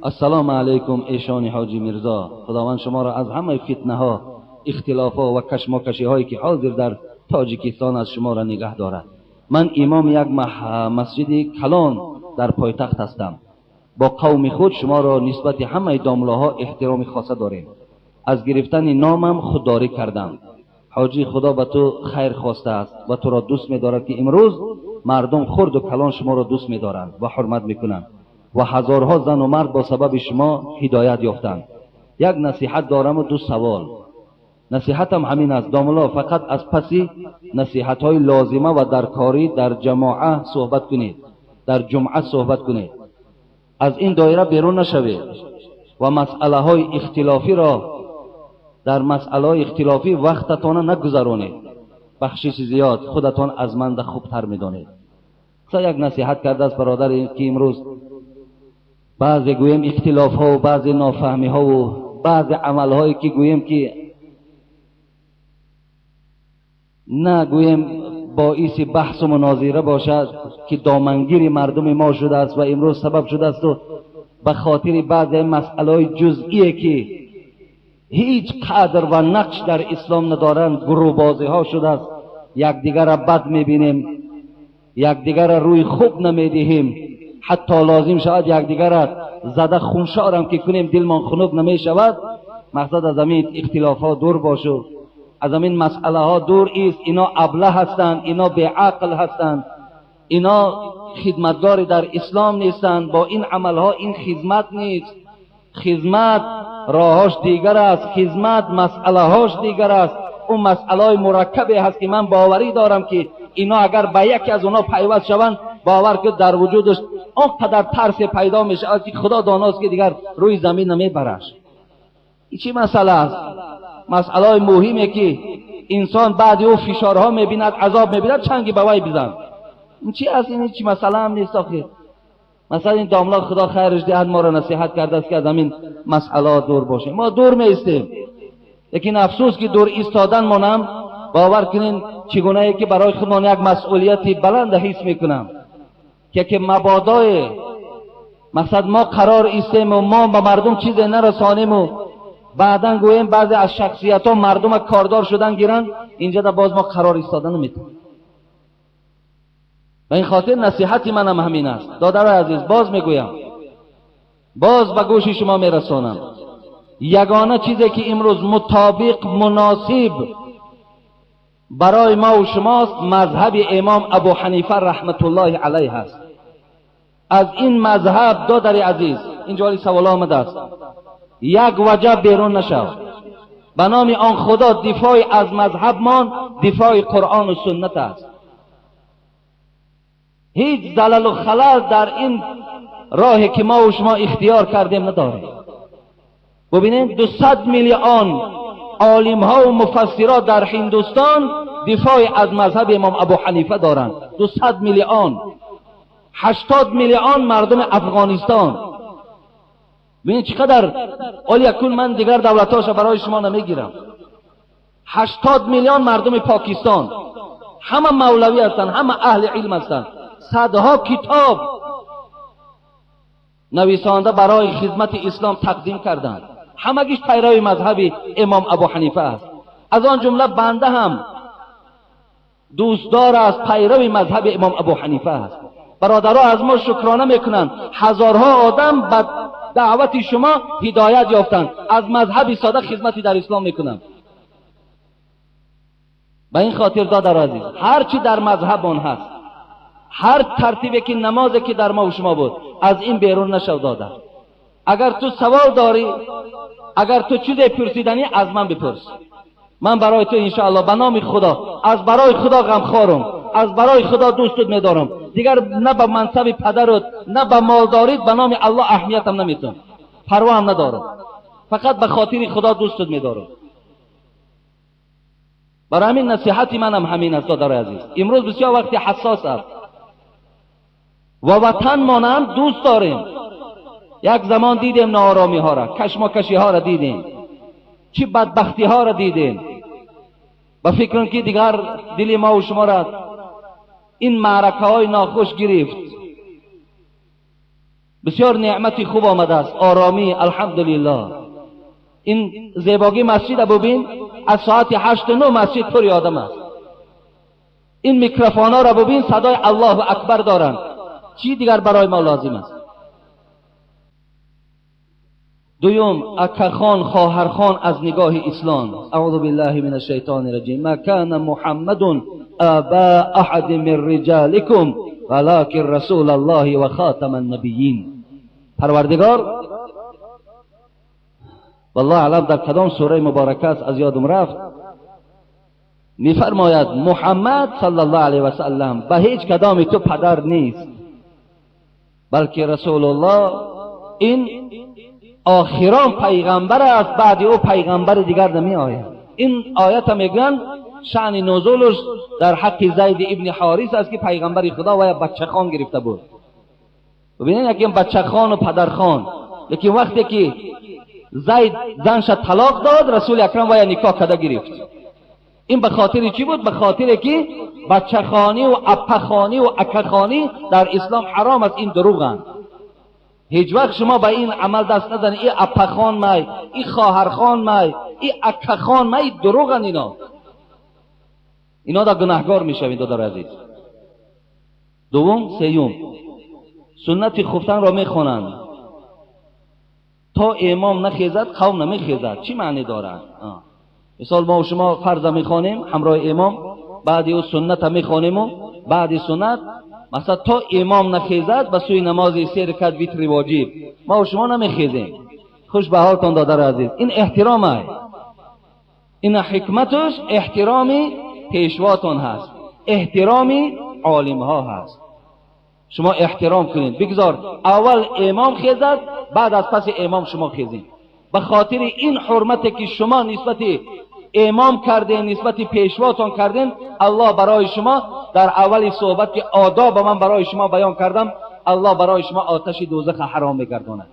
Ассалому алайкум эшони ҳоҷи Мирзо, Худованд шуморо аз ҳамаи фитнаҳо, ихтилофҳо ва кашмокашиҳое ки ҳозир дар Тоҷикистон аст шуморо нигаҳ дорад. Ман имоми як масҷиди калон дар пойтахт ҳастам. Бо қавми худ шуморо нисбати ҳамаи домлаҳо эҳтироми хоса дорем. Аз гирифтани номам худдорӣ кардам. Ҳоҷӣ, Худо ба ту хайр хостааст ва туро дӯст медорад, ки имрӯз мардум хурду калон шуморо дӯст медоранд ва ҳурмат мекунанд ва ҳазорҳо зану мард бо сабаби шумо ҳидоят ёфтанд. Як насиҳат дораму ду савол. Насиҳатам ҳамин аст: домло, фақат аз паси насиҳатҳои лозима ва даркорӣ дар ҷамоа суҳбат кунед, дар ҷумъа суҳбат кунед, аз ин доира берун нашавед ва масъалаҳои ихтилофиро дар масъалаҳои ихтилофӣ вақтатона нагузаронед. Бахшиши зиёд, худатон аз манда хубтар медонед. Як насиҳат кардааст бародаре ки имрӯз баъзе гӯем ихтилофҳову баъзе нофаҳмиҳову баъзе амалҳое ки гӯем ки на гӯем боиси баҳсу мунозира бошад, ки домангири мардуми мо шудааст ва имрӯз сабаб шудаасту ба хотири баъзе масъалаҳои ҷузъие ки ҳеҷ қадр ва нақш дар ислом надоранд, гурӯҳбозиҳо шудааст. Якдигарро бад мебинем, якдигарро рӯи хуб намедиҳем, ҳатто лозим шавад якдигарро зада хуншорам ки кунем, дилмон хунук намешавад. Мақсад аз ҳамин ихтилофҳо дур бошу, аз ҳамин масъалаҳо дур ист. Ино аблаҳ ҳастанд, ино беақл ҳастанд, ино хидматгори дар ислом нестанд. Бо ин амалҳо ин хизмат нест. Хизмат роҳаш дигар аст, хизмат масъалаҳош дигар аст. Он масъалаҳои мураккабе ҳаст ки ман боварӣ дорам ки ино агар ба яке аз онҳо пайваст шаванд, бовар ки дар вуҷудаш он қадар тарсе пайдо мешавад ки Худо доност ки дигар рӯи замин намебараш. Ин чӣ масъала аст? Масъалаҳои муҳиме ки инсон баъди ӯ фишорҳо мебинад, азоб мебинад, чанги ба вай бизан. Ин чӣ аст? Ин чӣ масъала ҳам нест охир. Масалан ин домла Худо хайраш диҳад моро насиҳат кардааст ки аз ҳамин масъалаҳо дур бошем. Мо дур меистем, лекин афсӯс ки дур истодан монам, бовар кунин чӣ гунае ки барои худмон як масъулияти баланда ҳис мекунам ки мабодое мақсад мо қарор истему мо ба мардум чизе нарасонему баъдан гӯем баъзе аз шахсиятҳо мардума кордор шудан гиранд, инҷода боз мо қарор истода наметавонем. Ба ин хотир насиҳати манам ҳамин аст. Додарои азиз, боз мегӯям, боз ба гӯши шумо мерасонам, ягона чизе ки имрӯз мутобиқ муносиб барои мо ва шумост мазҳаби имом Абу Ҳанифа раҳматуллоҳи алайҳ аст. Аз ин мазҳаб, додари азиз, инҷо вали савол омадааст, як ваҷаб берун нашав. Ба номи он Худо дифои аз мазҳабмон дифои Қуръону суннат аст. Ҳеҷ залалу халал дар ин роҳе ки мо ва шумо ихтиёр кардем надорем. Бубинед, 200 миллион олимҳо ва муфассирҳо дар Ҳиндустон дифои аз мазҳаби имом Абу Ҳанифа доранд. 200 миллион, 80 миллион мардуми Афғонистон. Бубинед чӣ қадар оли якун ман дигар давлатҳоша барои шумо намегирам. 80 миллион мардуми Покистон ҳама мавлавӣ ҳастанд, ҳама аҳли илм ҳастанд. Садҳо китоб нависонда барои хизмати ислом тақдим карданд. Ҳамагиш пайрави мазҳаби имом Абу Ҳанифа аст. Аз он ҷумла банда ҳам дӯстдор аст, пайрави мазҳаби имом Абу Ҳанифа аст. Бародаро аз мо шукрона мекунанд. Ҳазорҳо одам ба даъвати шумо ҳидоят ёфтанд, аз мазҳаби сода хизмати дар ислом мекунанд. Ба ин хотир додаро азиз, ҳар чӣ дар мазҳаб он ҳаст, ҳар тартибе ки намозе ки дар мо ва шумо буд, аз ин берун нашав дода. Агар ту савол дорӣ, агар ту чизе пурсиданӣ, аз ман бипурс. Ман барои ту иншоаллоҳ ба номи Худо, аз барои Худо ғамхорам, аз барои Худо дӯстут медорам. Дигар на ба мансаби падарут, на ба молдорит ба номи Аллоҳ аҳамиятам наметам, парвоам надорам. Фақат ба хотири Худо дӯстут медорам. Барои ҳамин насиҳати манам ҳамин аст, додарои азиз. Имрӯз бисёр вақти ҳассос аст ва ватанмонам дӯст дорем. Як замон дидем нооромиҳоро, кашмокашиҳоро дидем, чӣ бадбахтиҳоро дидем. Ба фикрам ки дигар дили мо ва шуморо ин маъракаҳои нохуш гирифт. بسیار نعمتی خوب آمده است، آرامی، الحمدلله. این زیباگی مسجد ببین، از ساعت 8 و 9 مسجد پر آدم است. این میکروفون ها را ببین، صدای الله اکبر دارند. چی دیگر برای ما لازم است؟ دوم، اکخان خواهرخان از نگاه اسلام. اعوذ بالله من الشیطان الرجیم. ما کان محمد ابا احد من رجالکم ولکن رسول الله و خاتم النبیین. پروردگار والله اعلم در کدام سوره مبارکه است، از یادم رفت، میفرماید محمد صلی الله علیه و سلم به هیچ کدام تو پدر نیست، بلکه رسول الله این آخران پیغمبر است، بعد او پیغمبر دیگر نمی آید. این آیت میگن شأن نزولش در حق زید ابن حارث است که پیغمبر خدا و بچه خان گرفته بود. ببینید یکی بچه خان و پدر خان، لیکن وقتی که زید زنش طلاق داد، رسول اکرم و نکاح کرده گرفت. این به خاطر چی بود؟ به خاطر که بچه خانی و اپخانی و اکخانی در اسلام حرام است. این دروغند. هیچ وقت شما به این عمل دست نزنید. این اپخان می، این خواهرخان می، این اکخان می، دروغن اینا. اینا در گناهگار میشوید دادر عزیز. دوم، سیوم، سنت خفتن را میخوانند. تا امام نخیزد قوم نمیخیزد. چی معنی دارد؟ مثال ما و شما فرض میخوانیم همراه امام، بعد او سنت میخوانیم و بعد سنت مثلا تا امام نخیزد به سوی نماز سه رکعت ویتر واجب، ما و شما نمیخیزیم. خوش به حالتان دادر عزیز. این احترام است، این حکمتش احترام پیشواتان هست، احترام عالم ها هست. شما احترام کنید، بگذار اول امام خیزد، بعد از پس امام شما خیزید. به خاطر این حرمت که شما نسبت امام کردین، نسبت پیشواتان کردین، الله برای شما در اول صحبت که آداب من برای شما بیان کردم، الله برای شما آتش دوزخ حرام میگرداند.